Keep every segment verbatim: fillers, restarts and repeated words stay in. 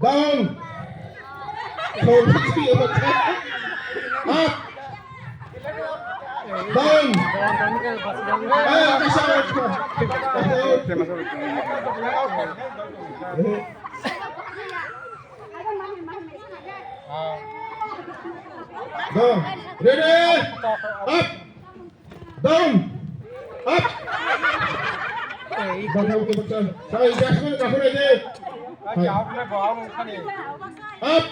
Down. Up. Down. Eh, kaisa. Down. Ready? Up. Down. Up. Bakal ke bakal. Sai, jasmine, jasmine, jasmine. Up.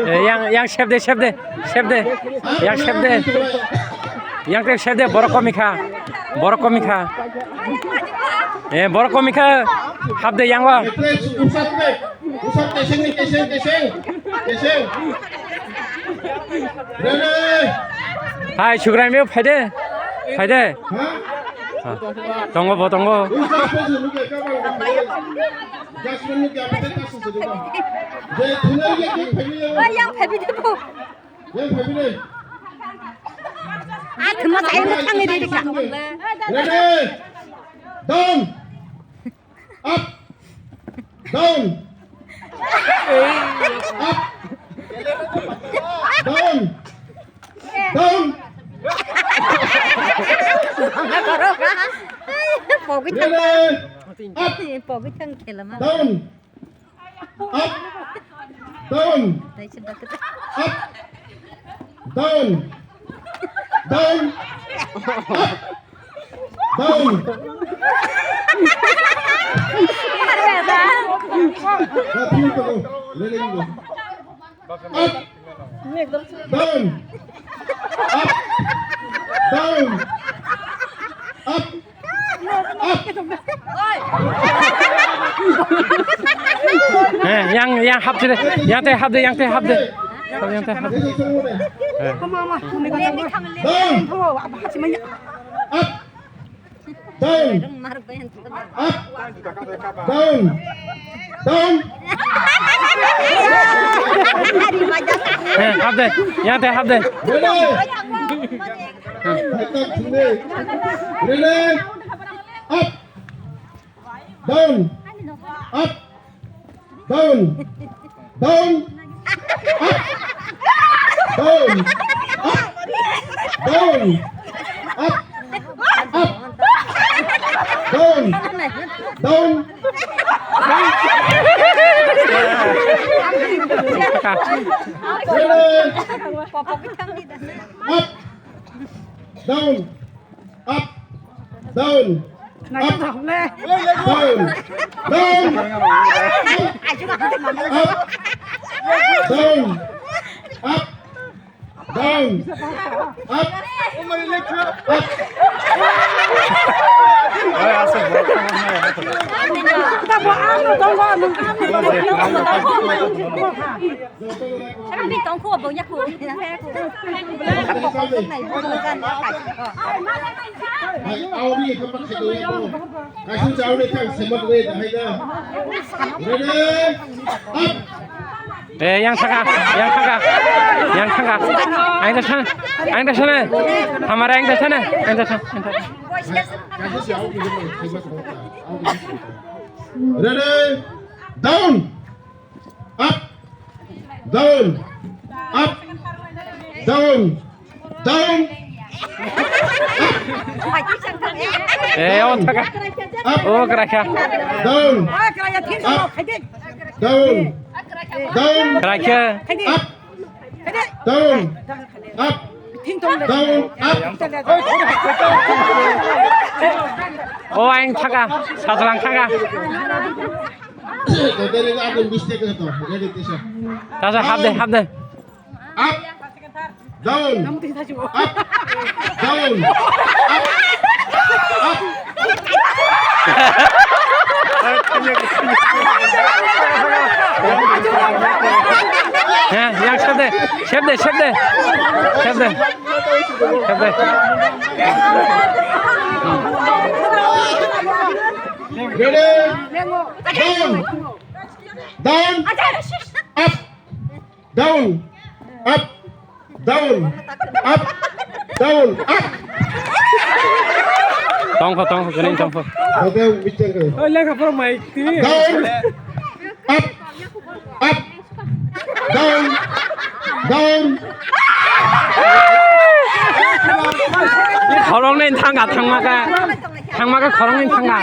Eh, yang, yang save de, save de, save de. Yang save de. Yang te save de, borok komi kha. Borok komi kha. Eh, borok komi kha. Hap de yang wa. Hai, Sugraim, phai de. Phai de. Ha. Tongo bo, tongo. Yang phai de bo. Ah, thuma sai mo thang ni ri ka. Ready? Down. Up. Down. Up. Down. Down. Pogwi thang. Ready? Up. Pogwi thang khela ma. Down. Up. Down. Up. Down. Down. Up. Down. Up. Down. Up. Down. Up. Eh, yang, yang hap de, yang te hap de, yang te hap de. Yang te hap de. Eh. Down. Up. Down. Up. Down. Down. Eh, hap de, yang te hap de. Ready? Ready? Up. Down. Up. Down. Down. Up. Down. Up. Down. Up. Up. Down. Down. Ready? Up. Down. Up. Down. Up. Down. Down. Up. Down. Up. Down. Up. Up. Ang di tongkhu bo yakhu. Ang di tongkhu nai bo gan ya kai. Hai, auri khabar khato ya. Kaising chauri thang semak we dahai da. Ready? Up. Eh, yang thaka, yang thaka, yang thaka. Ang da sana, ang da sana. Hamara ang da sana, ang da sana, ang da sana. Ready? Down. Up. Down. Up. Down. Down. Eh, oh, taka. Up. Oh, krakha. Down. Up. Down. Down. Krakha. Up. Down. Up. Down. Up. Oh, ang taka. Sajlang taka. Totally ada mistake itu. Jadi bisa. Tasa hap de, hap de. Up. Down. Up. Down. Up. Up. He, yang save de, save de, save de. Save de. Save de. Ready? Down. Down. Up. Down. Up. Down. Up. Down. Up. Tongkho, tongkho, kene tongkho. Oi, lekha phoro mai ti. Down. Up. Up. Down. Down. Khoroknwi thangkha, thangmaka. Thangmaka khoroknwi thangkha.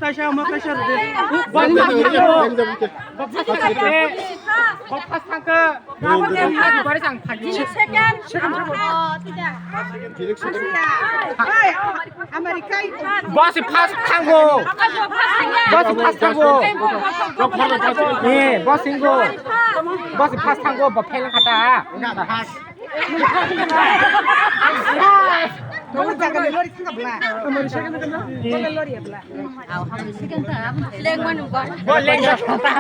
Taisa ma kaisa rwdi. Bok pas thangkha. Bok pas thangkha. Second. Boss first thango. Boss first thango. Eh, boss ingo. Boss first thango, bo fail khata. Bo leng khata.